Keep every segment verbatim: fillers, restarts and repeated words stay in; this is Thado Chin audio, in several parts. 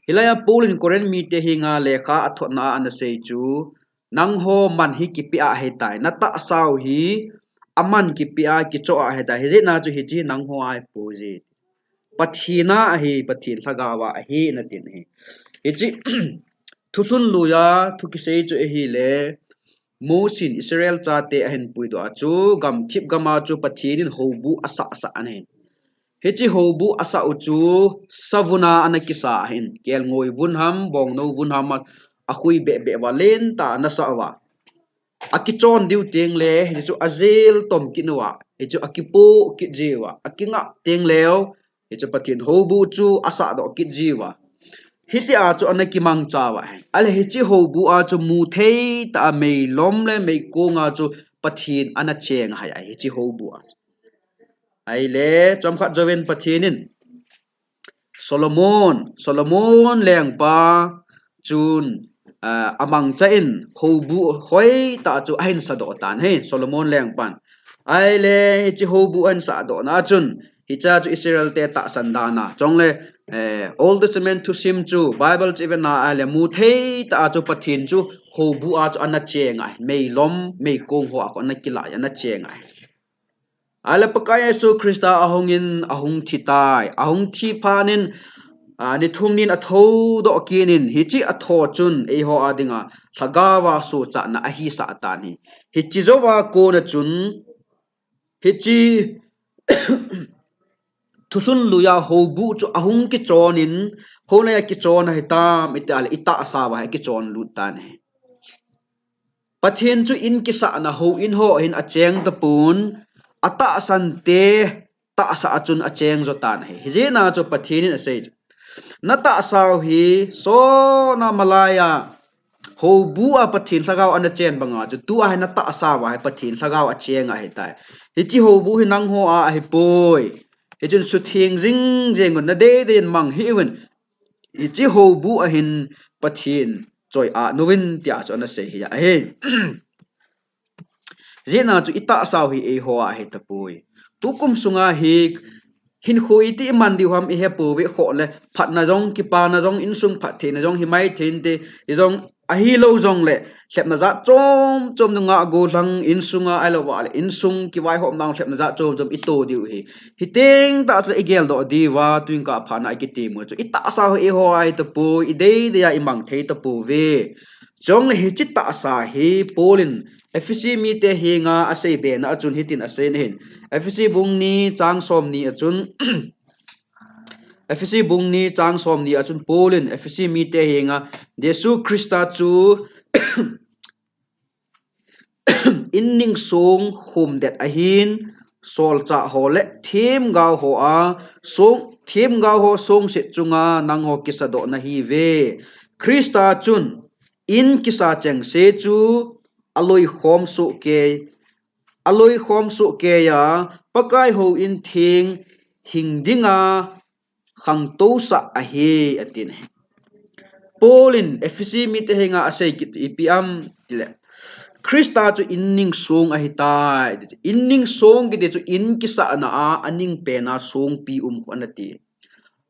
Hilai a Paul in Corinth mite henga lekha athotna a ana sei chu, nangho man hi kipia ahitai, natahsau hi aman kipia kichoh ahitai. Hijeh a chu hiche nangho ahipoi. Pathen a ahi, Pathen lhagao a ahi, ana tin ahi. Hiche Thulhun lui a thu kisei chu ahile, Mosi in Israel chate ahin puidoh a chu, gamthip gam a chu Pathen in houbuh asah sah ahi. Hiche houbuh asah u chu savun a ana kisa ahin, kelngoi vun ham, bongnou vun ham a, akhui beh beh uva lentah ana sah uva. Akichon diu teng le, hichu ajel tom kit uva, hichu akipoh kit jiuva, akingah teng leu, hichu Pathen houbuh chu asahdoh kit jiuva. Hitia chu ana kimangcha uva ahi. Ahile hiche houbuh a chu muthei tah a meilom le meikong a chu Pathen ana cheng ahi, ahi hiche houbuh a chu. Ahile, chomkhat jouvin Pathen in Solomon, Solomon lengpa chun, ah, amangcha in houbuh hoitah chu ahin sadoh tan ahi, Solomon lengpan. Ahile, hiche houbuh ahin sahdohna a chun, hiche a chu Israel te tahsan dan a. Chule, eh, Old Testament thusim chu, Bible chu ivet na ahile, muthei tah a chu Pathen chu houbuh a chu ana cheng ahi, meilom, meikong ho a chu ana kilah, ana cheng ahi. Ahile Pakai Jesu Christa ahung in, ahung thi tai. Ahung thi phat in, ah, ni thum ni in athoudoh kit in, hiche atho chun eiho a dinga lhagao a suhchatna ahisah tan ahi. Hiche jou a kon a chun, hiche Thulhun lui a houbuh chu ahung kichon in, hoilai a kichon ahitam iti ahile, itahsa uva hi akichon lut tan ahi. Pathen chu in kisahna houin ho hin acheng tapon, atahsan te tahsa a chun acheng jo tan ahi. Hijeh a chu Pathen in asei chu, natahsau hi sona malai a houbuh a Pathen lhagao ana chen banga chu, tua hi natahsau a hi Pathen lhagao acheng ahitai. Hiche houbuh hi nangho a ahipoi. Hichun sutheng jing jeng un, nadei dei in mang hih uvin. Hiche houbuh a hin Pathen choi-at uvin tia chu ana sei hi ahi. Hijeh a chu itahsau hi eiho a ahi tapoi. Tukum sunga hi hinkho iti iman diu ham ihepouve, khoh le phatna jong, kipana jong, insung phattheina jong himai thei inte, hijong ahilou jongle lhepna jat chom chom, nungah gollhang, insunga ahilouva le insung kivaihomna lhepna jat chom chom ito diu ahi. Hiteng tah chu igeldoh diuva, tuin kaphatna ikiti mu chu itahsau hi eiho a ahi tapoi, idei dei a imang thei tapouve. Chule hiche tahsa hi Paul in Ephesi mite henga asei bena a chun hitin asei in ahi. Ephesi bung ni chang som ni a chun, Ephesi bung ni chang som ni a chun Paul in Ephesi mite henga Jesu Christa chu in ningsong khumdet ahin, solchah ho le themgao ho a song, themgao ho songset chunga nangho kisadoh nahiuve. Christa chun in kisa chengse chu aloikhom sohkei, aloikhom sohkeiya, Pakai houin theng hing dinga khangtousah ahi, atin ahi. Paul in Ephesi mite henga asei kit ipi ham itile, Christa chu in ningsong ahitai. In ningsong kiti chu in kisahna a, aning pen a songpi um khu ana ti.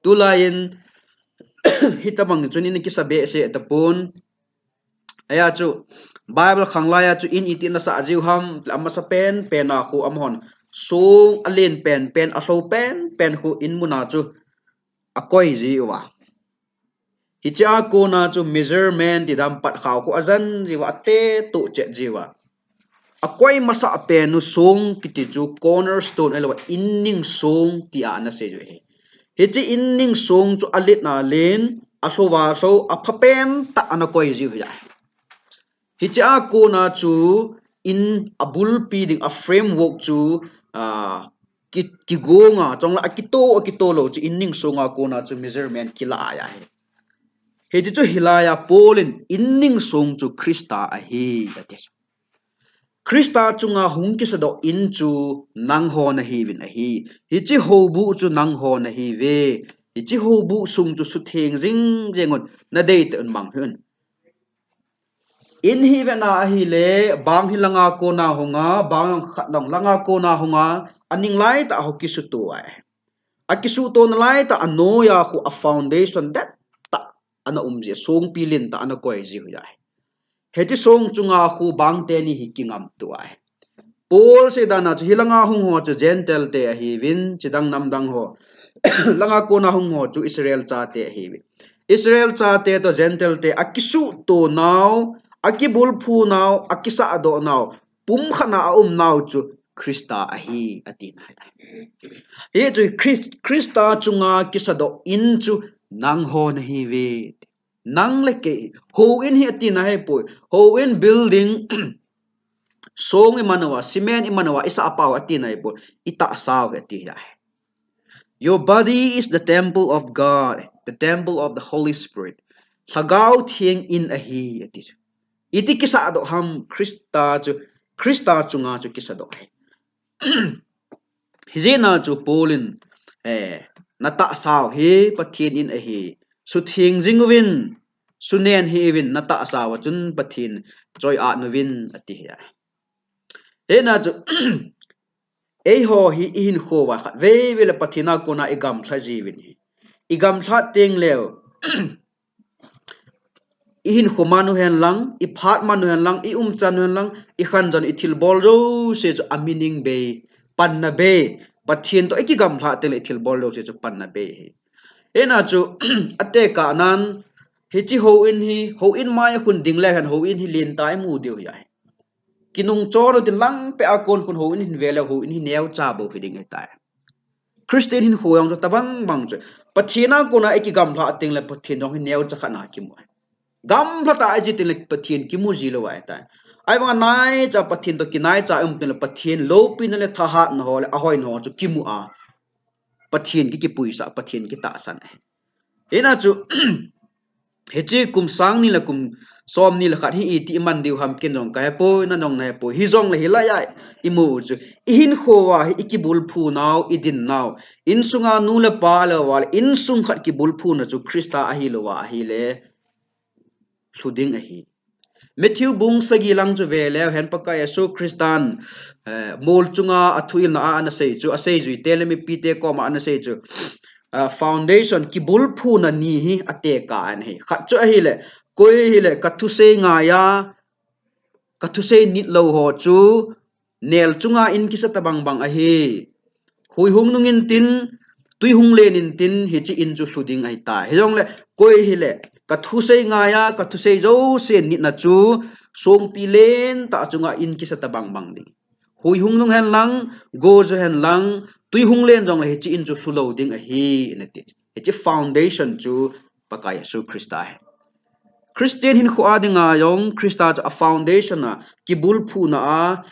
Tulai in, hitobang chun in kisa behseh tapon. Ahia chu, Bible khanglai a chu in iti nasah jiu ham, amasapen pen a khu amahon song alen pen pen, alhou pen pen khu in mun a chu akoi jiuva. Hiche a kona chu measurement ti dan, patkhao khu ajan jiuva, atetoh chet jiuva. Akoi masah pen u song kiti chu cornerstone ahilouva in ningsong tia ana sei jiu ahi. Hiche in ningsong chu alet na len, alhou va lhou, aphapen tah ana koi jiu ahi. Hiche a kona chu in abulpi ding a framework chu, ah, ki, kigonga, chule akito, akito lou chu in ningsong a kona chu measurement kila ahi. Hiti chu hilai a Paul in in ningsong chu Christa ahi, ati. Christa chunga hung kisadoh in chu nangho nahiuvin ahi. Hiche houbuh chu nangho nahiuve. Hiche houbuh sung chu sutheng jing jeng un, nadei tah un mang hih un. In hi vena ahile, bang hi langa kona hunga, bang khat lang langa kona hunga, aning laitah a ho kisuto ahi. Akisuto nalaitah a anoiya khu a foundation det tah ana um ji, songpi lentah ana koi ji u ahi. Hiti song chunga khu bang teni hi kingam tou ahi. Paul seidana chu hilanga hung ho chu Gentile te ahiuvin, chidang namdang ho. Langa kona hung ho chu Israel chate ahiuvin. Israel chate toh Gentile te akisuhto nau, akibulphu nau, akisahdoh nau, pumkhat a aum nau chu Christa ahi, atina ahi. Hichu Christ, Christa chunga kisadoh in chu nangho nahiuve. Nang le kei, houin hi atina ahipoi. Houin building, song iman uva, cement iman uva, isah pau atina ahipoi. Itahsa u hi ati ahi. Your body is the temple of God, the temple of the Holy Spirit. Lhagao Theng in ahi, ati. Iti kisahdoh ham? Christa chu, Christa chunga chu kisadoh ahi. Hijeh a chu Paul in, eh, natahsa u hi Pathen in ahi. Sutheng jing uvin, sunen hih uvin, natahsa uva chun Pathen choi-at uvin, ati ahi. Hijeh a chu, eiho hi ihinkho uva khatvei vei le Pathen a kona igamlha jiuvin ahi. Igamlha teng leu, ihinkho man u henlang, iphat man u henlang, iumchan u henlang, ikhanjan u, ithilbol jouse chu a meaning bei, panna bei. Pathen toh ikigamlha teng le ithilbol jouse chu panna bei ahi. Hijeh a chu, atekah nan, hiche houin hi, houin mai a khun ding le hen houin hi lentah imu diu ahi. Kinung chon u tin lang peh a kon khun houin hin ve leu houin hi neocha bou hiding ahitai. Christian hinkho jong chu tobang bang chu, Pathen a kona ikigamlha teng le Pathen jong hi neocha khat a kimu ahi. Gamlha tah a iji teng le Pathen kimu ji lou ahitai. Ahivanga naicha Pathen toh kinaicha um teng le Pathen loupina le thahatna ho le ahoina ho chu kimu a, Pathen ki, kipuisah, Pathen kitahsan ahi. Hijeh a chu, hiche kum sang ni le kum som ni le khat hi iti iman diu ham ken jong kahepoi, nang jong nahepoi. Hijongle hilai a imu u chu, ihinkho uva hi ikibulphu nau, idin nau, insunga nu le pa lou uva le insung khat kibulphuna chu Christa ahi lou uva ahile, lhu ding ahi. Matthew bung sagi lang chu ve leu hen Pakai Jesu Christan, eh, mol chunga athuhilna a ana sei chu, aseijui te le mipi te koma ana sei chu, ah, foundation kibulphuna ni hi atekah in ahi. Khat chu ahile, koi hile kathusei ngai a, kathusei nit lou ho chu nel chunga in kisa tabang bang ahi. Hui hung nung intin, tui hung len intin, hiche in chu lhu ding ahitai. Hijongle, koi hile, kathusei ngai a, kathusei jouse nitna chu, songpi lentah chunga in kisa tabang bang ding. Hui hung nung hen lang, go jo hen lang, tui hung len jongle hiche in chu lhu lou ding ahi, nati. Hiche foundation chu Pakai Jesu Christa ahi. Christian hinkho a dinga jong Christa chu a foundation a, kibulphuna a,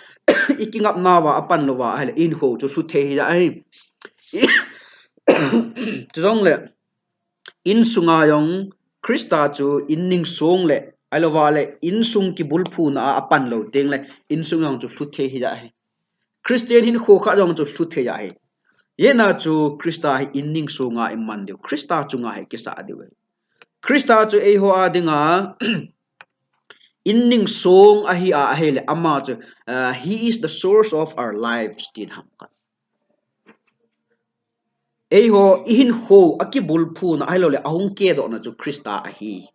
ikingapna uva apan lou uva ahile, ihinkho chu lhu thei ahi. Chujongle, insunga jong Christa chu in ningsong le, ahilou uva le, insung kibulphuna a apan lou teng le, insung jong chu lhu thei ahi. Christian hinkho khat jong chu lhu thei ahi. Hijeh a chu Christa hi in ningsong a iman diu, Christa chunga hi kisah diu ahi. Christa chu eiho a dinga in ningsong ahi a, ahile ama chu, uh, he is the source of our lives, tin ham khat. Eiho ihinkho a kibulphuna ahilou le, ahung kedohna chu Christa ahi.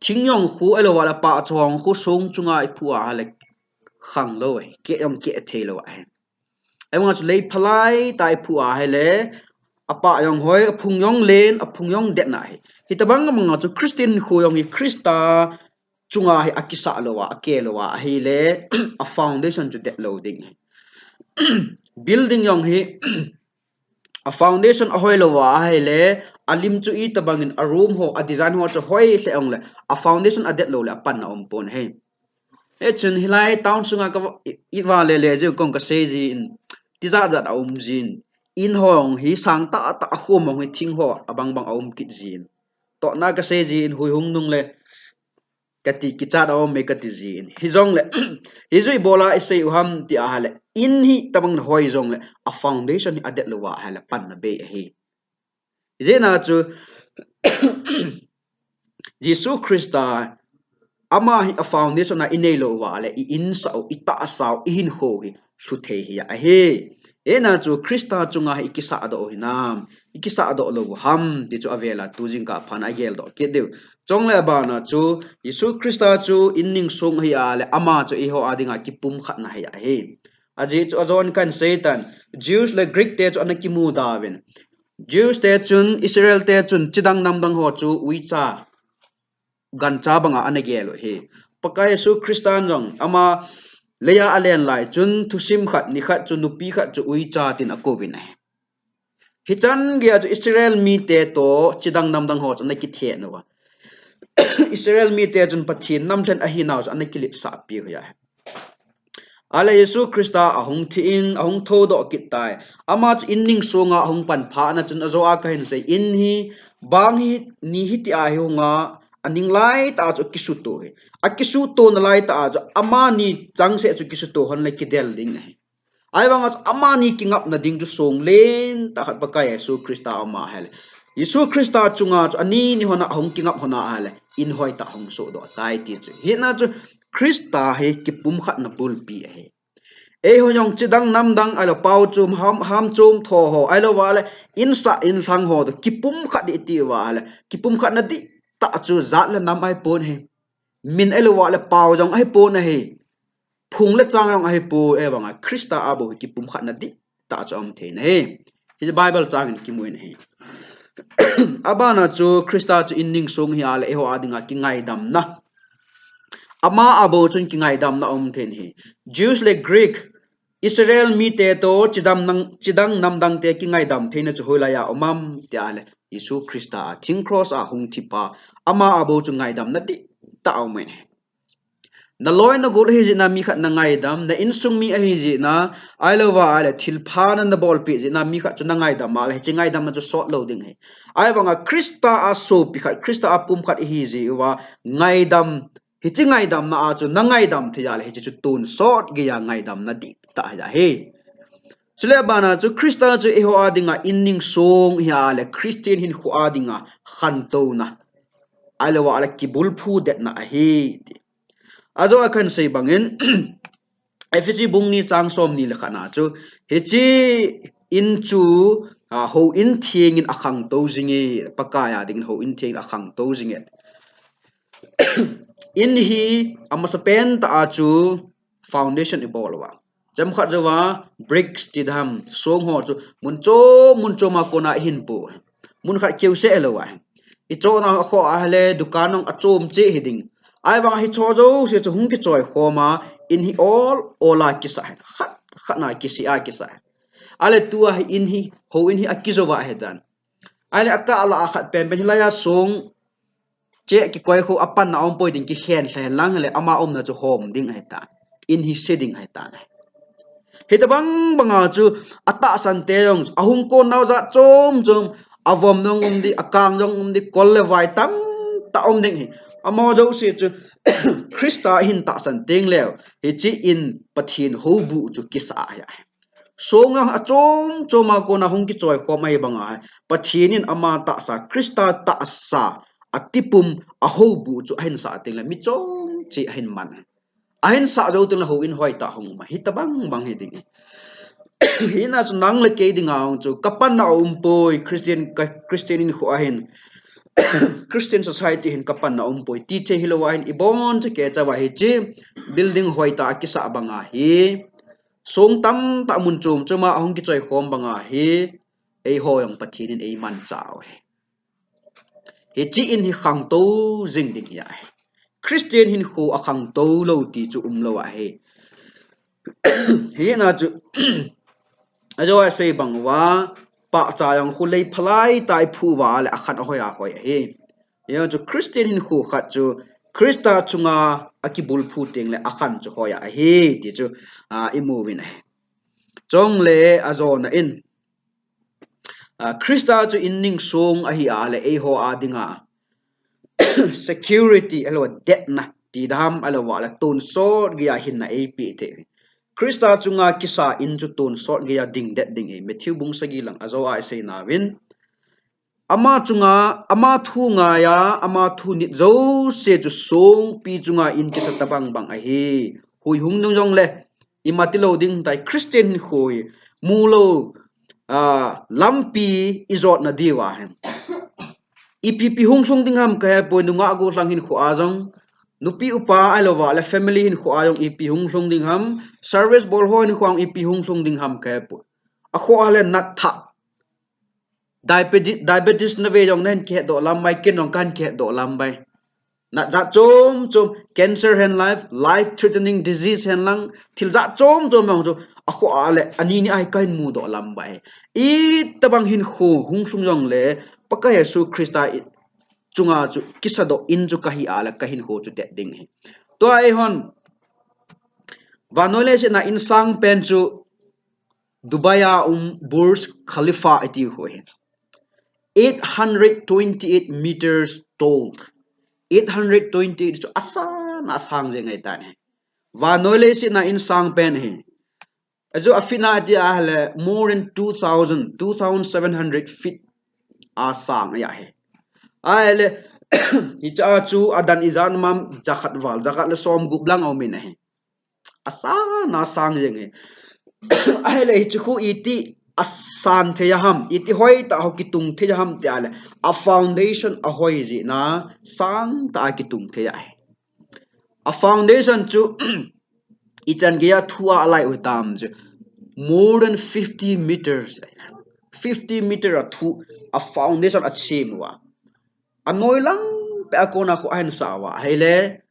Thing jong khu ahilou uva le pah chu hung khu song chunga iphu a ahile khang lou ahi, keh jong keh thei lou ahi. Ahivanga chu lei phalai tah a iphu a ahile, apah jong hoi, aphung jong len, aphung jong detna ahi. Hitabang banga chu Christian hinkho jong hi Christa chunga hi akisah lou a, akeh lou a ahile, a foundation chu det lou ding ahi. Building jong hi, a foundation ahoi lou uva ahile, alim chu itabang in a room ho, a design ho chu hoi lheh jongle, a foundation adet lou le apanna umpon ahi. Hichun hilai town sunga ka va, i, i va le le jiu kong kasei jin, tijat jat aum jin. In ho jong hi sang tah tah, akhom jong hi thing ho abang bang aum kit jin. Tohna kasei jin, hui hung nung le, kati kichat aum e kati jin. Hijongle, hijeh a ibola isei u ham ti ahile, in hitabang in hoi jongle, a foundation hi adet lou uva ahile, panna bei ahi. Hijeh a chu, Jesu Christa, ama hi a foundation a inei lou uva le, i insah u, itahsa u, ihinkho hi lhu thei ahi. Hijeh a chu Christa chunga hi ikisah doh u hinam, ikisah doh lou u ham ti chu avela tu jingkah phat a igel doh kit diu. Chule abana chu Jesu Christa chu in ning sung ahi a le ama chu eiho a dinga kipumkhatna ahi ahi. Ajeh chu ajon kan seitan, Jews le Greek te chu ana kimuda uvin. Jews te chun, Israel te chun, chidang namdang ho chu uicha, gancha banga ana gel u ahi. Pakai Jesu Christan jong ama leiya alen lai chun thusim khat, nikhat chu nupi khat chu uicha tin akouvin ahi. Hichan geiya chu Israel mite toh chidang namdang ho chu ana kithen uva. Israel mite chun Pathen namlhen ahinau chu ana kiletsahpi u ahi. Ale Jesu Christa ahung thi in, ahung thoudoh kit tai. Ama chu in ning sunga ahung pan phat na chun ajo a kahin sei in hi, bang hi ni hiti a hi hunga, aning laitah chu akisuto ahi. Akisuto na laitah chu amani changseh chu kisuto hon le kidel ding ahi. Ahivanga chu amani kingapna ding chu song lentah khat Pakai Jesu Christa ama ahile, Jesu Christa chunga chu ani ni hon a ahung kingap hon a ahile, in hoitah hung sohdoh tai ti chu. Hijeh a chu Christa hi kipumkhatna bulpi ahi. Eiho jong chidang namdang ahilou pao chom ham, ham chom tho ho ahilouva le insah inlhang ho toh kipumkhat ding iti uva ahile, kipumkhatna dihtah chu jat le nam ahipon ahi. Min ahilouva le pao jong ahipon ahi. Phung le chang jong ahipoi, ahivanga Christa a bou hi kipumkhatna dihtah chu aum thei in ahi. Hiche Bible chang in kimu in ahi. Abana chu Christa chu in ning sung ahi a le eiho a dinga kingaidamna, ama a bou chun kingaidamna aum thei in ahi. Jews le Greek, Israel mite toh chidam nang, chidang namdang te kingaidam theina chu hoilai a um am ti a le, Jesu Christa a thing cross a hung thi pa, ama a bou chu ngaidamna dihtah aum in ahi. Na loi na gol ahi jeh in mi khat na ngaidam, na insung mi ahi jeh in, ahilouva ahile thilpha na na bolpeh jeh in mi khat chu na ngaidam a le, hiche ngaidamna chu sot lou ding ahi. Ahivanga Christa a sopi khat, Christa a pumkhat ihi jeh uva ngaidam, hiche ngaidamna a chu na ngaidam thei a le, hiche chu tonsot geiya ngaidamna dihtah ahi. Chule abana chu Christa chu eiho a dinga in ning sung ahi a le Christian hinkho a dinga khantouna, ahilouva le kibulphu detna ahi ti. Ajo a kahin sei bangin, Ephesi bung ni chang som ni le khat na chu, hiche in chu, a, houin theng in akhangtou jinge, Pakai a dingin houin theng in akhangtou jinge. In hi amasapen tah a chu foundation ibol uva. Chomkhat jouva bricks ti dam, song ho chu mun chom, mun chom a kona ihin pu. Mun khat keu seh lou a. Ichohna kho ahile dukan jong achom cheh hiding. Ahivang hicho jouse chu hung kichoi khom a, in hi ol ol a kisah ahi. Khat khat na kisih a kisah ahi. Ale tua hi in hi, houin hi akijou va ahitan. Ahile akah lah a khat penpen hilai a song cheh kikoi khu apanna aumpoi ding kikhen lha hen lang hile ama umna chu hom ding ahitan. In hi se ding ahitan. Hitobang banga chu atahsan te jong ahung kon nau jat chom chom, avom jong um ding, akang jong um ding, kol le vai tamtah um ding ahi. Amaho jouse chu Christa ahin tahsan teng leu, hiche in Pathen houbuh chu kisah ahi. Song jong achom chom a kona hung kichoi khom ahi banga, Pathen in ama tahsa, Christa tahsa, atipum, ahoubuh chu ahin sah teng le, mi chom cheh ahin man. Ahin sah jou teng le houin hoitah hung um ahi, hitobang bang hiding. Hijeh a chu nang le kei dinga hung chu, kapanna aumpoi, Christian, ka, Christian hinkho a hin, Christian society hin kapanna aumpoi, ti thei hilou a hin, ibon chauva hiche building hoitah a kisah banga hi, song tamtah mun chom chom a hung kichoi khom banga hi, eiho jong Pathen in eimanchah u ahi. Hiche in hi khangtou jing ding ahi. Christian hinkho akhangtou lou ti chu umlou ahi. Hijeh a chu, ajo a sei bang uva, pahcha jong khu lei phalai tah a iphu uva le akhan ahoi ahoi ahi. Hijeh a chu Christian hinkho khat chu Christa chunga akibulphu teng le akhan chu hoi ahi ti chu, a, imu uvin ahi. Chule ajona in, a, Christa chu in ning sung ahi a le eiho a dinga security ahilouva detna ti dam ahilouva le tonsot geiya hinna eipeh thei. Christa chunga kisa in chu tonsot geiya ding det ding ahi. Matthew bung sagi lang ajo a isei nauvin, ama chunga, ama thu ngaiya, ama thu nit jouse chu songpi chunga in kisa tobang bang ahi. Hui hung nung jongle, ima tilou ding tai Christian hinkho hi. mulou, ah, lampi ijotna diuva hin. Ipi ipi hung lhung ding ham kahepoi, nungah gollhang hinkhoa jong, nupi upa ahilouva le family hinkhoa jong ipi hung lhung ding ham, service bol ho hinkhoa jong ipi hung lhung ding ham kahepoi. Akhoa le natthah, diabetes, diabetes nave jong nahin kihetdoh lam bai, ken jong kahin kihetdoh lam bai. Nat jat chom chom, cancer hen lang, life threatening disease hen lang, thil jat chom chom jong chu, akhoa le ani ni a hi kahin mudoh lam bai. Itobang hinkho hung lhung jongle, Pakai Jesu Christa chunga chu kisadoh in chu kahi a le kahinkho chu tet ding ahi. Tua eihon, vannoi leiset a insang pen chu Dubai a um Burj Khalifa iti khu ahi. Eight hundred twenty-eight meters tall. Eight hundred twenty-eight chu asan a sang jeng ahitan ahi. Vannoi leiset a insang pen ahi. Achu a feet na ati a le more than two thousand, two thousand seven hundred feet a sang ahi. Ahile, hiche a chu adan ijat ham, jakhat val, jakhat le somgup lang aumin ahi. Asan a sang jeng ahi. Ahile hiche khu iti asan thei ham, iti hoitah a kitung thei ham tia le, a foundation ahoi jeh a sangtah a kitung thei ahi. A foundation chu ichan geiya thu a alai u hitam chu, more than fifty meters, fifty meter a thu, a foundation asem uva, anoi lang peh a kona khu ahin sah uva ahile,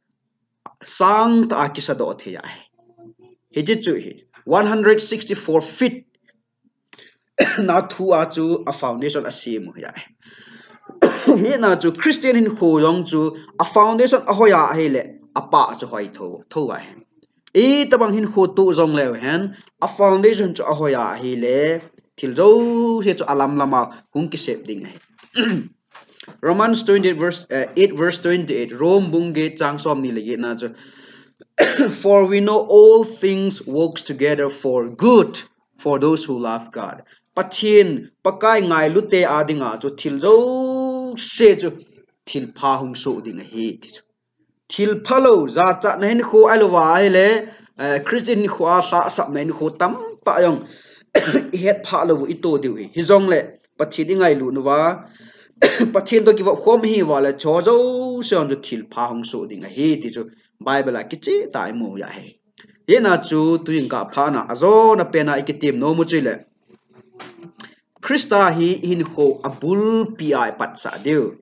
sangtah a kisadoh thei ahi. Hiche chu hi one hundred sixty-four feet na thu a chu a foundation asem u ahi. Hijeh a chu Christian hinkho jong chu a foundation ahoi a ahile, apah chu hoi tho, tho ahi. Itobang hinkho toh jongleu hen, a foundation chu ahoi a ahile, thil jouse chu alam lam a hung kisep ding ahi. Romans twenty-eight verse, eh, eight verse twenty-eight, Rome bung get chang somni le get na chu, "For we know all things works together for good for those who love God." Pathen, Pakai ngailu te a dinga chu thil jouse chu thil pha hung soh ding ahi ti chu. Thil phalou, jachatna hinkho ahilouva ahile, eh, Christian hinkho a lhahsamna hinkho tamtah jong ihet phah lou u ito diu ahi. Hijongle Pathen ingailut uva, Pathen toh kivop khom ihiuva le, chujouse jong chu thil pha hung soh ding ahi ti chu Bible a kicheh tah a imu u ahi. Hijeh a chu tuhin kaphat na ajona pen a ikitem nom u chu ahile, Christa hi ihinkho abulpi a ipatsah diu.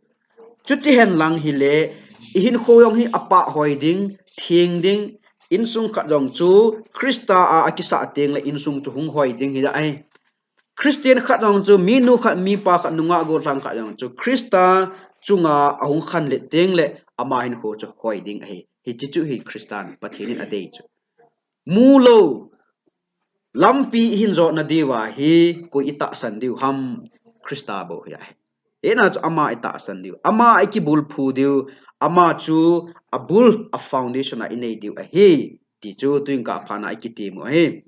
Chuti hen lang hile, ihinkho jong hi apah hoi ding, theng ding, insung khat jong chu Christa a akisah teng le insung chu hung hoi ding ahi. Christian khat jong chu, minu khat, mipa khat, nungah gollhang khat jong chu Christa chunga ahung khanlet teng le ama hinkho chu hoi ding ahi. Hiche chu hi Christan Pathen in adei chu. Mulou lampi ihin jotna diuva hi koi itahsan diu ham? Christa bou hi ahi. Hijeh a chu ama itahsan diu, ama ikibulphu diu, ama chu abul, a foundation a inei diu ahi ti chu tuhin kaphat na ikitem u ahi.